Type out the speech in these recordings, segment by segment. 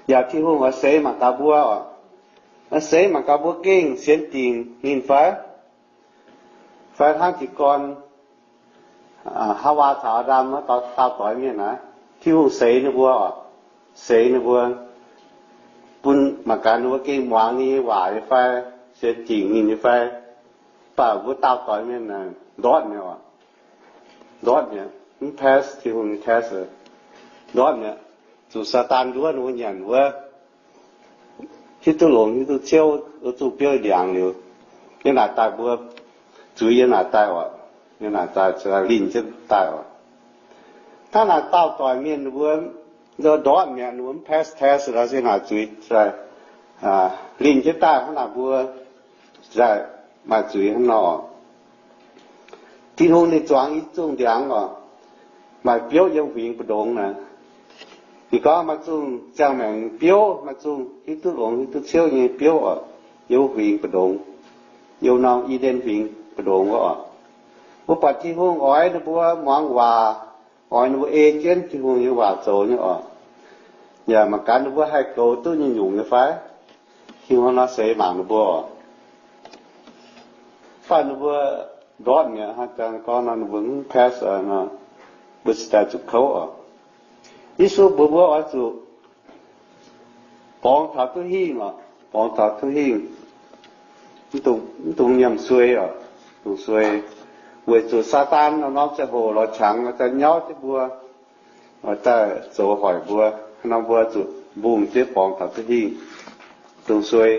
Yaac Tin-Hungh oix seix mangc gaax mbuo oc. Seix mangc gaax mbuo gengh sienx dingc ninh fai? Fai hnangv jiez gorn Haawaa caux Aa^ndam wuov dauh doix mienh naaic, Tin-Hungh seix ninh mbuo oc. Seix ninh mbuo, bun mangc gaax ninh mbuo gengh muangx ninh nyei waac nyei fai, sienx dingc ninh nyei fai. Mv baac mbuo dauh doix mienh ndortv mi'aqv oc. Ndortv mi'aqv, mv pass Tin-Hungh nyei test. Ndortv mi'aqv, zuqc Saadaan nduov ninh mbuo nyanc wuov, hiuv duqv longx hiuv duqv ciouv, zuqc biouv ndiangx liuz, yiem naaic daaih mbuo zuiz yiem naaic daaih oc. Yiem naaic daaih linh jienv daaih oc. Hnangv naaic dauh doic mienh ninh mbuo ndortv mi'aqv, ninh mbuo mv pass test nor, yiem naaic zuiz linh jienv daaih, hnangv naaic mbuo maaih zuiz hnangv nor. Tin-Hungh ninh zuangx i zungh ndiangx oc, maaih biouv yiem huingx mbu'ndongx naaic. Ninh gorngv maaih zungh ziangh maengc biouv, maaih zungh hiuv duqv longx hiuv duqv ciouv nyei biouv oc, yiem huingx mbu'ndongx, yiem norm I^nden Huingx mbu'ndongx wuov oc. Mbuo buatc Tin-Hungh oix ninh mbuo muangx waac, oix ninh mbuo ei jienv Tin-Hungh nyei waac zoux nyei oc. Yaac mangc gaax ninh mbuo haih goux duqv nyungc-nyungc nyei fai. Tin-Hungh nor seix mangc ninh mbuo oc. Mv baac ninh mbuo ndortv mi'aqv, hnangv jang gorngv nor ninh mbuo mv pass, mbuo cingx daaih zuqc kouv oc. Yesu mbuox mbuo oix zuqc borngz taux duqv hingh oc, borngz taux duqv hingh, mv dungx nyiemc suei oc, dungx suei, weic zuqc Saadaan norm-norm ziangh hoc lorz qangx oix daaih nyauv jienv mbuo, oix daaih zoux hoic mbuo. Hnangv nor mbuo zuqc mbungh jienv borngz taux duqv hingh, dungx suei.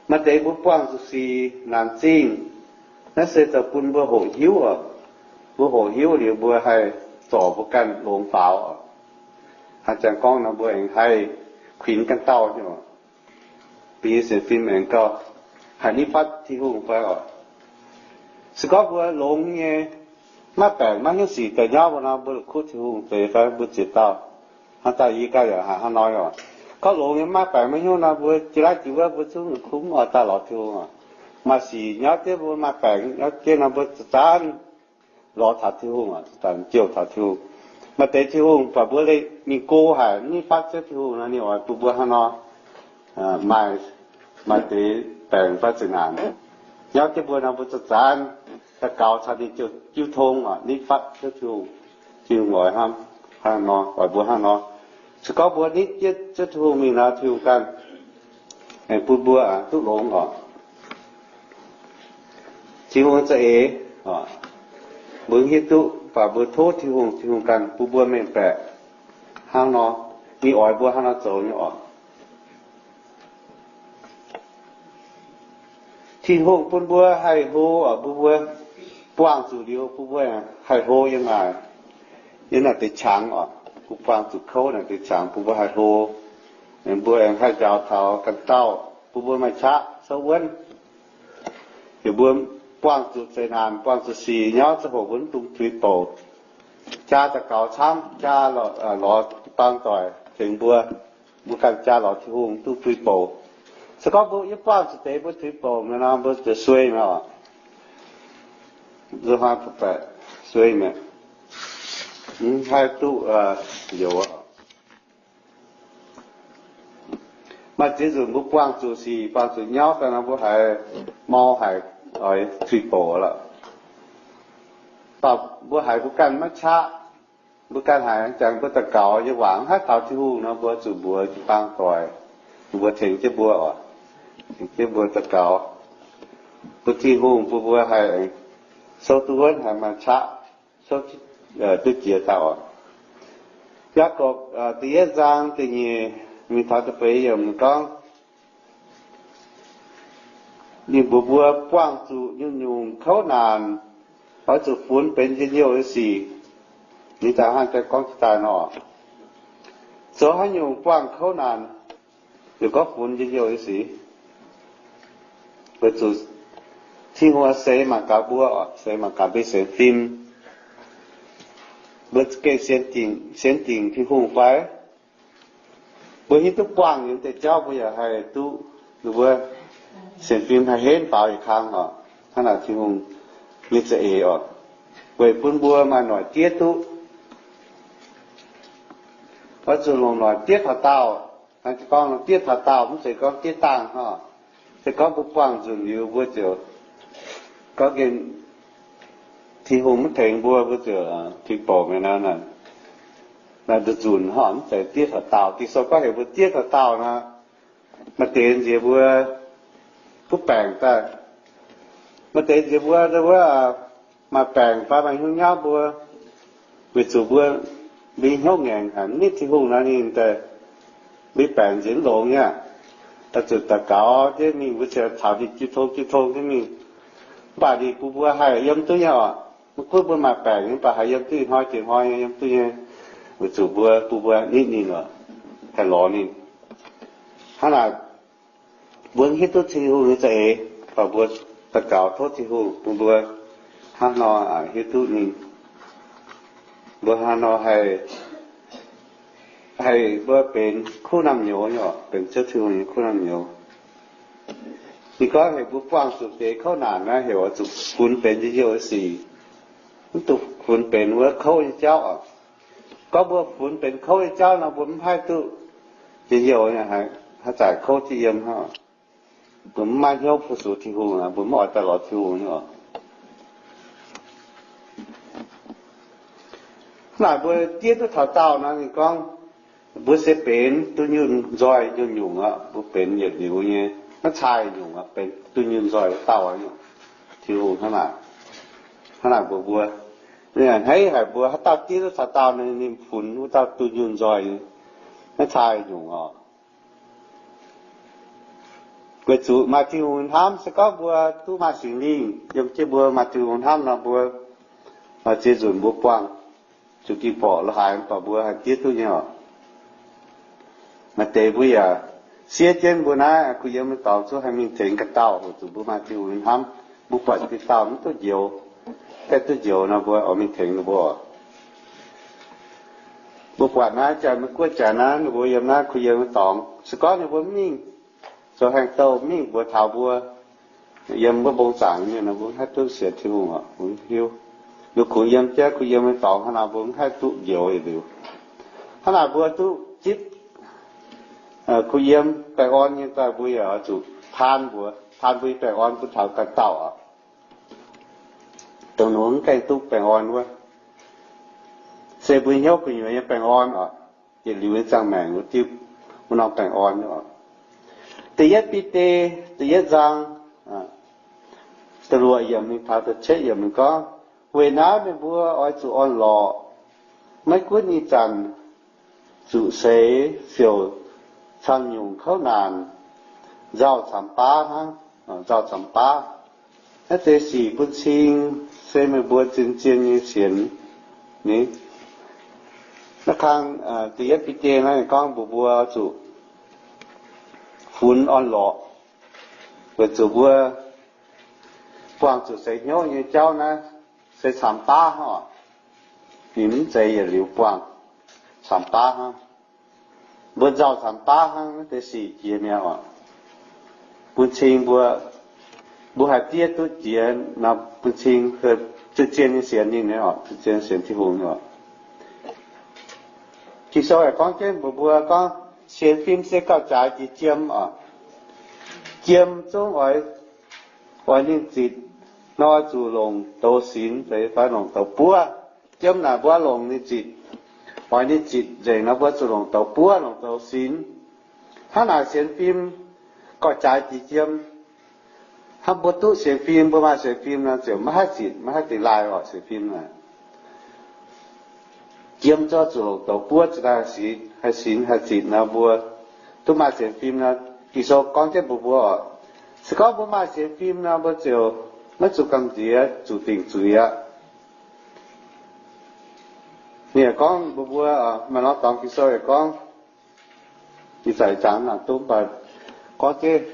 Maaih deix mbuo buangh zuqc sic naanc zingh, naaiv se zoux bun mbuo hoqc hiuv oc. Mbuo hoqc hiuv liuz mbuo haih zorc mbuo ganh longx faaux oc. Hnangv jang gorngv nor mbuo aengx haih kuinx ganh dauh nyei oc. Mbuo nyei sienx fim aengx gauh haih nitv fatv Tin-Hungh fai oc. Se gorngv mbuo longx nyei, maiv baengc maiv hnyouv sic daaih nyauv mbuo nor, mbuo la'kuqv Tin-Hungh deix fai mbuo ziex dauh. Hnangv daaih yie ganh yaac haiz hnangv nor oc. Gorngv longx nyei maiv baengc maiv hnyouv nor, mbuo jiex laav jiex wuov mbuo zungv la'kuqv mv oix daaih lorz Tin-Hungh oc. Maaih sic nyauv jienv mbuo, maaih baengc nyauv jienv nor, mbuo za'zaanv lorz taux Tin-Hungh oc, za'zaanv jouh taux Tin-Hungh. Maaih deix Tin-Hungh baac mbuo leih mingh go haic, nitv fatv jienv Tin-Hungh nor, ninh oix bun mbuo hnangv nor. Maaih, maaih deix baengc fai zeqc naanc nyauv jienv mbuo nor, mbuo za'zaanv daux gaux caux ninh jiu tong oc, nitv fatv jienv Tin-Hungh. Tin-Hungh oix hnangv, hnangv nor, oix mbuo hnangv nor. Se gorngv mbuo nitv jienv, jienv Tin-Hungh mingh nor, Tin-Hungh ganh aengx bun mbuo duqv longx oc. Tin-Hungh za'eix, mbuo hiuv duqv, mv baac mbuo tov Tin-Hungh, Tin-Hungh ganh bun mbuo mengh baeqc hnangv nor, ninh oix mbuo hnangv nor zoux nyei oc. Tin-Hungh bun mbuo haih hlo oc, bun mbuo buangh zuqc liuz, bun mbuo haih hlo yiem naaic, yiem naaic deix qangx oc. Bun buangh zuqc kouv naaic deix qangx bun mbuo haih hlo. Mbuo aengx haih njaaux taux ganh dauh, bun mbuo maaih qaqv souv wuonv. Heuc mbuo buangh zuqc zeqc naanc, buangh zuqc sic nyauv ziangh hoc mbuo mv dungx tuix bouc. Jaa daux gaux camv, jaa lorz jiu-baang doic tengx mbuo. Mbuo ganh jaa lorz Tin-Hungh, mv dungx tuix bouc. Se gorngv mbuo yiem buangh zuqc deix mbuo tuix bouc mi'aqv nor, mbuo ziouc suei mi'aqv oc. Nzunc hnoi baeqc suei mi'aqv, mv haih duqv youx. Maaih ziex nzunc mbuo buangh zuqc sic, buangh zuqc nyauv daaih nor, mbuo haiz mau haic, oix tuix bouc lorqc. Mv baac mbuo haiz mbuo ganh maiv qaqv, mbuo ganh haiz jangx mbuo daux gaux nyei waac mv haih taux Tin-Hungh nor, mbuo zuqc mbuox jiu-baang doic, mbuo tengx jienv mbuo oc, tengx jienv mbuo daux gaux, bun Tin-Hungh bun mbuo haih souv duqv wuonv, haih maaih qaqv, souv duqv jiex daaih oc. Yaagorpc da'yietv zaang da'nyeic mingh taux da'feix yiemc gorngv, ninh mbuox mbuo buangh zuqc nyungc-nyungc kouv naanc, oix zuqc funx benx njien-youh nyei sic. Ninh daaih hnangv daaih gorngv daaih nor, zoux haaix nyungc buangh kouv naanc, yaac gorngv funx njien-youh nyei sic. Weic zuqc Tin-Hungh seix mangc gaax mbuo, seix mangc gaax mbuo sienx fim, mbuo gengh sienx dingc Tin-Hungh fai? Mbuo hiuv duqv buangh nyei deix jauv, mbuo yaac haih duqv, ninh mbuo sienx fim haih henv faaux yietc kang oc. Hnangv naaic Tin-Hungh nyei za'eix oc, weic bun mbuo maaih noic diev duqv. Oix zuqc longc noic diev taux daauh. Gorngv diev taux daauh mv zeiz gorngv diev dangh hnangv. Se gorngv mbuo buangh nzunc liuz mbuo ziouc gorngv gen Tin-Hungh mv tengx mbuo, mbuo ziouc tingx bouc mi'aqv. Nzunc hnangv mv zeiz diev taux daauh. Ging-Sou gorngv heuc mbuo diev taux daauh nor, maaih deix nziex mbuo duqv baengc daaih. Maaih deix nziex mbuo wuov maaih baengc fai maaih hnyouv nyauv mbuo, weic zuqc mbuo mbuo hnyouv ngaengc haic, mv nitv Tin-Hungh nor ninh daaih mbuo baengc nziex mv longx nyei aqv. Daaih zuqc daux gaux jienv mingh, mbuo ziouc taux ninh jiu tong jiu tong jienv mingh. Mv baac ninh bun mbuo haih yiem duqv nyei oc. Maiv gunv mbuo maaih baengc mv baac haih yiem duqv hnoi jiex hnoi nyei, yiem duqv nyei, weic zuqc mbuo, bun mbuo nitv ninh oc, haih lorz ninh. Hnangv naaic, mbuo hiuv duqv Tin-Hungh nyei za'eix, mv baac mbuo daux gaux tov Tin-Hungh bun mbuo hnangv nor hiuv duqv ninh. Mbuo hnangv nor haih, haih mbuo benx kuv hnamv nyouz, benx Ziouv Tin-Hungh nyei kuv hnamv nyouz. Ninh gorngv heuc mbuo buangh zuqc deix kouv naanc naaiv heuc oix zuqc funx benx njien-youh nyei sic, mv dungx funx benx wuov kouv nyei jauv oc. Gorngv mbuo funx benx kouv nyei jauv nor, mbuo mv haih duqv njien-youh, haaix zanc kouv jienv yiem hnangv. Mbuo mv maaih hnyouv fu-sux Tin-Hungh, mbuo mv oix daaih lorz Tin-Hungh nyei oc. Hnangv naaic mbuo diev duqv taux daauh nor, ninh gorngv mbuo se benx duqv nyunh nzoih nyunh nyungc aqv. Mbuo benx yietc liuz nyei, maiv caa nyungc aqv, benx duqv nyunh nzoih wuov dauh nyungc. Tin-Hungh hnangv naaic, hnangv naaic mbuox mbuo, ninh a'hneiv haic mbuo, haaix dauh diev duqv taux daauh nor, ninh funx wuov dauh duqv nyunh nzoih nyei, maiv caa nyungc oc. Weic zuqc maaih Tin-Hungh hnamv. Se gorngv mbuo duqv maaih Singx Lingh yiem jienv, mbuo maaih Tin-Hungh hnamv nor, mbuo ziex nzunc mbuo buangh zuqc ging-borqc la'haaix, mv baac mbuo haih diev duqv nyei oc. Maaih deix mbuo yaac siev jienv mbuo naaiv kuh yiem nyei dorngx zungv haih mingh tengx ga'dauh, weic zuqc mbuo maaih Tin-Hungh nyei hnamv. Mbuo buatc ga'dauh mv duqv njoux, gaengh duqv njoux nor, mbuo oix mingh tengx ninh mbuo. Mbuo buatc naaiv Janx-Meiv Guoqv Janx naaiv, ninh mbuo yiem naaiv kuh yiem nyei dorngx, se gorngv ninh mbuo mv mingh zoux haaix-douh, mv mingh mbuox taux mbuo yiem wuov mbong zaangc mienh nor, mbuo mv haih duqv sienx Tin-Hungh oc. Mbuo mv hiuv. Ninh kungx yiem jienv kuh yiem nyei dorngx hnangv naaic, mbuo mv haih duqv njoux yietc liuz. Hnangv naaic mbuo duqv zipv kuh yiem baengh orn nyei daaih, mbuo yaac oix zuqc taan mbuox, taan mbuo nyei baengh orn bun taux ga'dauh oc. Dongh ninh mbuo mv gaengh duqv baengh orn wuov, se mbuo hnyouv gu'nyuoz nyei baengh orn oc. Yietc liuz nyei ziangh maengc wuov diuh, wuov norm baengh orn oc. Da'yietv Bide, da'yietv nzang, da'luoqc yiemc mingh taux da'cietv yiemc ninh gorngv, weic naaiv meih mbuo oix zuqc orn-lorqc, maiv gunv ih zanc zuqc seix siouc camv nyungc kouv naanc, nzauh camx baav hnangv, nzauh camx baav. Naaiv deix sic bun cing se meih mbuo zien-zien nyei sienx ni. Naaiv kang da'yietv Bide naaiv gorngv mbuox mbuo zuqc funx orn-lorqc, weic zuqc mbuo buangh zuqc seix hnyouv nyei jauv naaiv se camx baav hnangv oc. Ninh mv zeiz yietc liuz buangh, camx baav hnangv. Mbuo nzauh camx baav hnangv, naaiv deix sic jiex mi'aqv oc. Bun cing mbuo, mbuo haih diev duqv jiex nor, bun cing zien-zien nyei sienx ninh nyei oc, zien-zien sienx Tin-Hungh nyei oc. Ging-Sou yaac gorngv jienv mbuox mbuo gorngv, sienx fim se gauh jaaix jiex jiem oc. Jiem zungv oix, oix ninh zitc nor, oix zuqc longc douz sinx fai longc douz buov. Jiem naaic mbuo longc ninh zitc, oix ninh zitc nzengc nor, mbuo zuqc longc douz buov, longc douz sinx. Hnangv naaic sienx fim gauh jaaix jiex jiem. Hnangv mbuo duqv sienx fim, mbuo maaih sienx fim nor, ziouc maiv haih zitc, maiv haih dingx laai oc, sienx fim naaic. Jiem zungv zuqc longc douz buov cingx daaih haih sinx haih zitc nor, mbuo duqv maaih sienx fim nor, Ging-Sou gorngv jienv mbuox mbuo oc, se gorngv mbuo maaih sienx fim nor, mbuo ziouc maiv zuqc gamh nziex zuqc dingc zuiz aqv. Ninh yaac gorngv mbuox mbuo, maaih norm dorngx Ging-Sou yaac gorngv, ih zanc jangx naaic duqv mv baac gorngv jienv,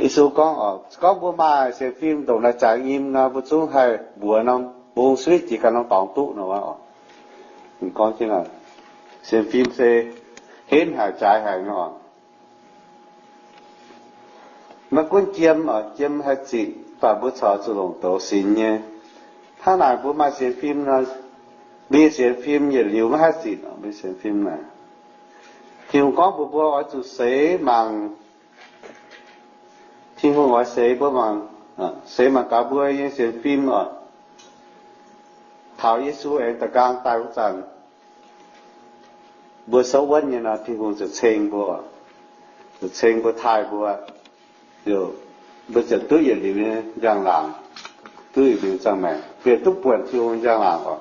Yesu gorngv oc, se gorngv mbuo maaih sienx fim ndongc naaiv jaax nyim nor, mbuo zungv haih mbuox norm mbong suiv jiex ganh norm dorngx duqv nor. Gorngv jienv sienx fim se henv haic jaaix haic nor. Maiv gunv jiem oc, jiem haih zitc, mv baac mbuo corc zuqc longc douz sinx nyei. Hnangv naaic mbuo maaih sienx fim nor, mbuo nyei sienx fim yietc liuz maiv haih zitc oc, mbuo sienx fim naaic. Tin-Hungh gorngv mbuox mbuo oix zuqc seix mangc. Tin-Hungh oix seix mbuo mangc, seix mangc gaax mbuo nyei sienx fim oc. Taux Yesu aengx da'nqaang daaih wuov zanc, mbuo souv wuonv nyei nor, Tin-Hungh ziouc ceng mbuo, ziouc ceng mbuo, taaih mbuo, mbuo ziouc duqv yietc liuz nyei njang-laangc, duqv yietc liuz njang-maengc, bieqc duqv buonc Tin-Hungh njang-laangc oc.